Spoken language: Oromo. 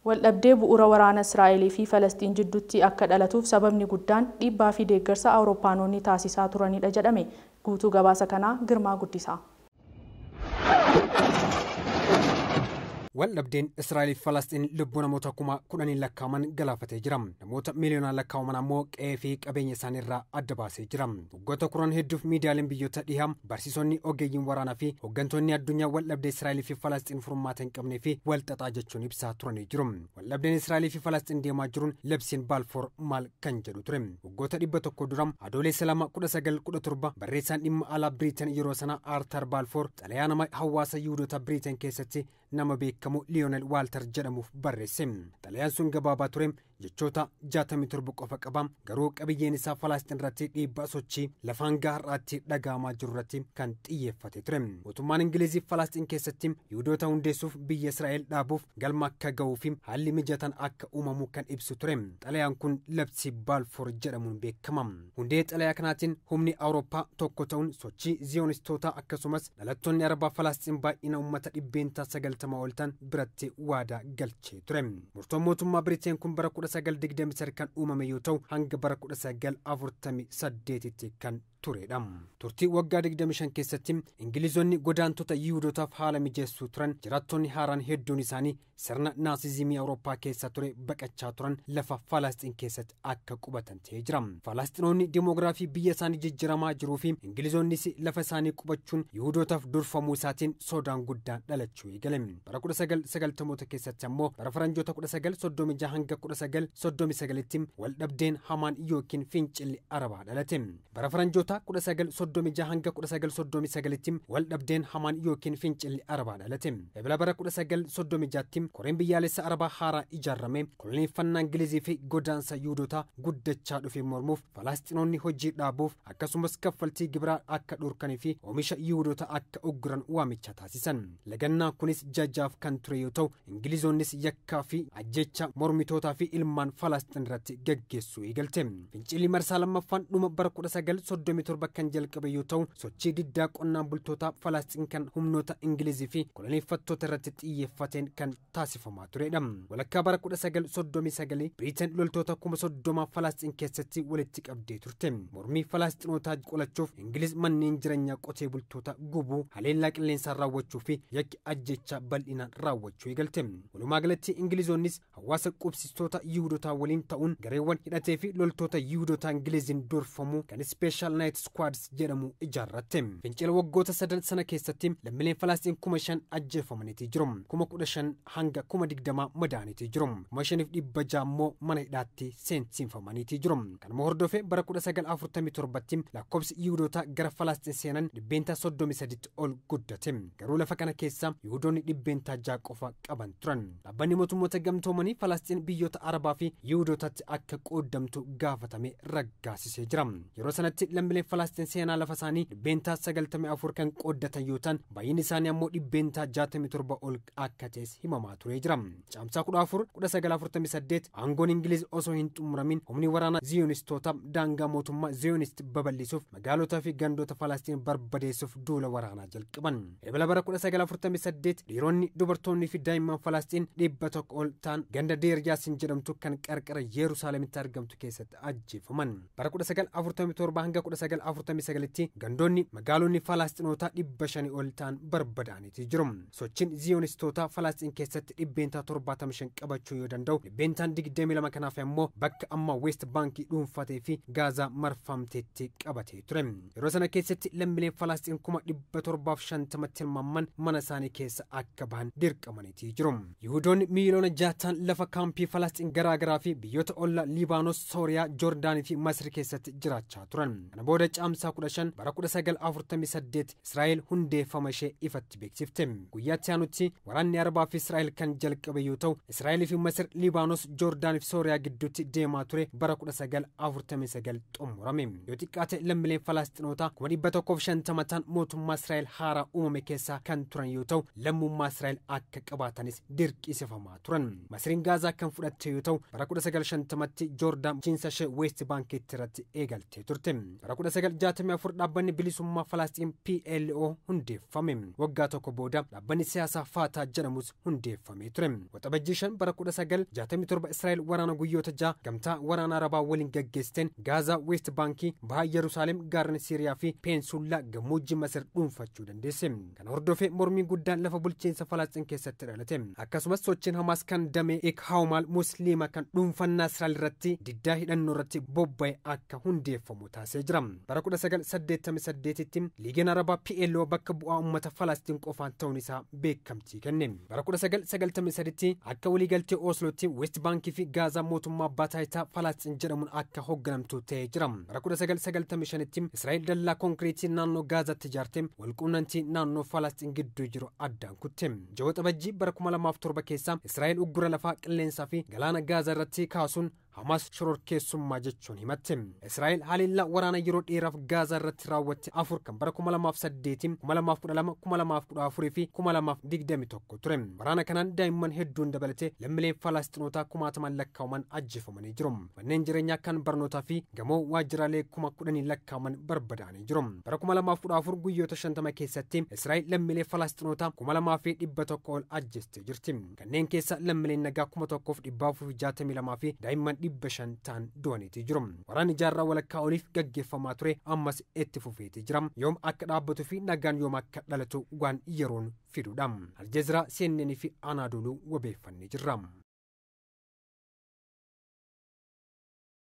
Waldhabdee bu'uura waraana Israa'elii fi Falasxiin jidduutti akka dhalatuuf sababni guddaan dhiibbaa fi deeggarsa Awurooppaanonni taasisaa turanidha jedhame. Guutuu gabaasa kanaa Girmaa Guddisaa. Waldhabdeen Israa'el fi Falasxiin lubbuu namoota 10,000 lakkaa'aman galaafatee jira. Namoota miiliyoonaan lakkaa'aman ammoo qe'ee fi qabeenya isaanii irraa adda baasee jira. Waggoota 10 hedduuf miidiyaaleen biyyoota dhihaa, barsiisonni, ogeeyyiin waraanaa fi hooggantoonni addunyaa waldhabdee Israa'el fi Falasxiin furmaata hin qabnee fi walxaxaa jechuun ibsaa turanii jiru. Waldhabdeen Israa'el fi Falasxiin deemaa jiruun labsiin Baalfoor maal kan jedhu ture. Waggoota 100 dura Adoolessa 2 1917 barreessaan dhimma alaa Biriitan yeroo sana Aartar Baalfoor xalayaa nama hawaasa Yihudoota Biriitan keessatti nama beekamu Liyoonel Waaltar jedhamuuf barreesse. Xalayaan sun gabaabaa ture, jechoota 67 qofa qaba. Garuu qabiyyeen isaa Falasxiin irratti dhiibbaa sochii lafaan gaharraatti dhaga'amaa jiru irratti kan xiyyeeffate ture. Mootummaan Ingilizii Falasxiin keessatti Yihudoota hundeessuuf biyya Israa'el dhaabuuf galma akka ga'uu fi haalli mijatan akka uumamu kan ibsu ture. Xalayaan kun labsii Baalfoor jedhamuun beekama. Hundee xalayaa kanaatiin humni Awurooppaa tokko ta'uun sochii Ziyoonistoota akkasumas dhalattoonni Arabaa Falasxiin baay'ina uummata 90% ol ta'an biratti waadaa galchee ture. Murtoon mootummaa Biriteen kun bara 1923 kan uumame yoo ta'u hanga bara 1948tti kan turedha. Turtii waggaa 25 keessatti Ingilizoonni godaantota Yihuudootaaf haala mijeessuu turan. Jiraattonni haaraan hedduun isaanii sirna naasizimii Awurooppaa keessa ture baqachaa turan lafa Falasxiin keessatti akka qubatan ta'ee jira. Falasxiinonni dimoogiraafii biyya isaanii jijjiiramaa jiruu fi Ingilizoonnis lafa isaanii qubachuun Yihuudootaaf durfamuu isaatiin sodaan guddaan dhalachuu eegale. Bara 1990 keessatti ammoo bara faranjoota 1936 hanga 1939tti waldhabdeen hamaan yookiin fincilli Arabaa dhalate. Bara faranjoota 1936 hanga 1939tti waldhabdeen hamaan yookiin fincilli Arabaa dhalate. Ebla bara 1936tti koreen biyyaalessa Arabaa haaraa ijaarame koloneeffannaa Ingilizii fi godaansa Yihuudootaa guddachaa dhufe mormuuf Falasxiinonni hojii dhaabuuf akkasumas kaffaltii gibiraa akka dhorkanii fi oomisha Yihuudoota akka ugguran waamicha taasisan. Lagannaa kunis jajaaf kan ture yoo ta'u Ingilizoonnis yakkaa fi ajjecha mormitootaa fi ilmaan Falasxiin irratti gaggeessuu eegalte. Fincilli marsaa lammaffaan dhuma bara 1937 kan jalqabe yoo ta'u sochii diddaa qonnaan bultoota Falasxiin kan humnoota Ingilizii fi koloneeffattoota irratti xiyyeeffateen kan taasifamaa turedha. Walakkaa bara 1939 Biriitan loltoota 30,000 Falasxiin keessatti walitti qabdee turte. Mormii Falasxiinootaa qolachuuf Ingiliz manneen jireenyaa qotee bultoota gubuu, haleellaa qilleensaa raawwachuu fi yakki ajjecha bal'inaan raawwachuu eegalte. Walumaa galatti Ingilizoonnis hawaasa qubsistoota Yihuudootaa waliin ta'uun gareewwan hidhatee fi loltoota Yihuudootaa Ingiliziin durfamu kan Special Night Squads jedhamu ijaarratte. Fincila waggoota sadan sana keessatti lammiileen Falasxiin 5,000 ajjeefamaniitii jiru. 15,000 hanga 20,000 madaaniitii jiru. 5,600 immoo mana hidhaatti seensiifamaniitii jiru. Kanuma hordofee bara 1947tti lakkoofsi Yihuudootaa gara Falasxiin seenan 33% ol guddate. Garuu lafa kana keessa Yihuudoonni 6% qofa qaban turan. Dhaabbanni mootummoota gamtoomanii Falasxiin biyyoota Arabaa fi Yihuudootatti akka qooddamtu gaafatame raggaasisee jira. Yeroo sanatti lammiileen Falasxiin seenaa lafa isaanii 94% kan qooddatan yoo ta'an baay'inni isaanii ammoo 67% ol akka ta'es himamaa turee jira. Caamsaa 14 1948 aangoon Ingiliz osoo hin xumuramin humni waraanaa Ziyoonistoota daangaa mootummaa Ziyoonist babal'isuuf magaalotaa fi gandoota Falasxiin barbadeessuuf duula waraanaa jalqaban. Ebla bara 1948 dhiironni, dubartoonni fi daa'imman Falasxiin 100 ol ta'an ganda Deir Yaasin jedhamtu kan qarqara Yerusaalemitti argamtu keessatti ajjeefaman. Bara 1947 hanga 1949tti gandoonni magaalonni Falasxiinota 500 ol ta'an barbadaaniitii jiru. Sochiin Ziyoonistoota Falasxiin keessatti 75% qabachuu yoo danda'u 22% kanaaf immoo bakka amma West Baankii dhuunfatee fi Gaazaa marfamteetti qabatee ture. Yeroo sana keessatti lammiileen Falasxiin 750,000 tilmaaman mana isaanii keessa akka bahan dirqamaniitii jiru. Yihudoonni miiliyoona 6 lafa kaampii Falasxiin garaagaraa fi biyyoota ollaa Liibaanos, Sooriyaa, Joordaanii fi Masri keessatti jiraachaa turan. Kana booda caamsaa 15 bara 1948 Israa'el hundeeffama ishee ifatti beeksifte. Guyyaatti aanutti waraanni Arabaa fi Israa'el kan jalqabe yoo ta'u Israa'el fi Masir, Liibaanos, Joordaanii fi Sooriyaa gidduutti deemaa ture bara 1949 xumurame. Yoo xiqqaate lammiileen Falasxiinota 150,000 ta'an mootummaa Israa'el haaraa uumame keessaa kan turan yoo ta'u lammummaa Israa'el akka qabaatanis dirqisiifamaa turan. Masriin Masriin Gaazaa kan fudhatte yoo ta'u, bara 1950tti Joordaan bulchiinsa ishee Weest Baankiitti irratti eegaltee turte. Bara 1964 dhaabbanni bilisummaa Falasxiin PLO hundeeffame. Waggaa tokko booda dhaabbanni siyaasaa Faataa jedhamus hundeeffamee ture. Waxabajjii 5 bara 1967 Israa'el waraana guyyoota 6 gamtaa waraana Arabaa waliin gaggeessiteen Gaazaa, Weest Baankii, Baha Yerusaalem, gaarreen Siiriyaa fi Peensullaa gammoojjii Masir dhuunfachuu dandeesse. Kana hordofee mormiin guddaan lafa bulchiinsa Falasxiin keessatti dhalate. Akkasumas sochiin Hamaas kan damee Ikhawmaal Musliima kan dhuunfannaa Israa'el irratti diddaa hidhannoo irratti bobba'e akka hundeeffamu taasisee jira. Bara 1988tti Liigiin Arabaa PLO bakka bu'aa uummata Falasxiin qofaan ta'uun isaa beekamtii kenne. Bara 1993tti akka waliigaltee Oslootti West Baankii fi Gaazaa mootummaa abbaa taayitaa Falasxiin jedhamuun akka hoogganamtu ta'ee jira. Bara 1995tti Israa'el dallaa konkiriitii naannoo Gaazaatti ijaarte walquunnamtii naannoo Falasxiin gidduu jiru addaan kutte. Ji'a Waxabajjii bara 2007 keessa Israa'el uggura lafaa, qilleensaa fi galaana Gaazaa irratti kaasuun Hamaas shororkeessummaa jechuun himatte. Israa'el haleellaa waraana yeroo dheeraaf Gaazaa irratti raawwatte afur kan bara 2008, 2012, 2014 fi 2021 ture. Waraana kanaan daa'imman hedduun dabalatee lammiileen Falasxiinootaa kumaataman lakkaa'aman ajjeefamanii jiru. Manneen jireenyaa kan barnootaa fi gamoo waajjiraalee 10,000 lakkaa'aman barbadaa'anii jiru. Bara 2014 guyyoota 50 keessatti Israa'el lammiilee Falasxiinootaa 2100 ol ajjeestee jirti. Kanneen keessa lammiileen nagaa 1462 fi daa'imman 500 ta'an du'aniitii jiru. Waraanni jaarraa walakkaa oliif gaggeeffamaa ture ammas itti fufeetii jira. Yoom akka dhaabbatuu fi nagaan yoom akka dhalatu waan yeroon fidudha. Aljeeziraa, CNN fi Anaadooluu wabeeffannee jirra.